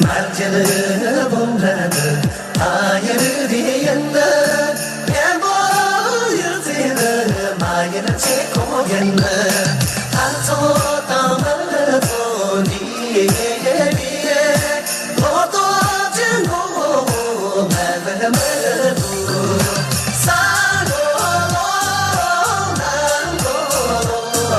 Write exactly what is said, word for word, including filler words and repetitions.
མར་གྱུར་བུམ་ལ་ནི་ཨ་ཡུར་དེ་ཡིན་ནི། གཉེན་པོ་ཡུལ་ཚེ་ནི་མ་ཡིན་ཆེ་ཁོ་ཡིན་ནི། ཨ་ཚོ་དང་མ་ཚོ་འདི་ཡེ་ཡེ་ཡེ། ལོ་ཏོ་ཅི་ངོ་མ་ལ་མ་ལུ། ས་ལོ་ལོ་ནང་ལོ་ལོ།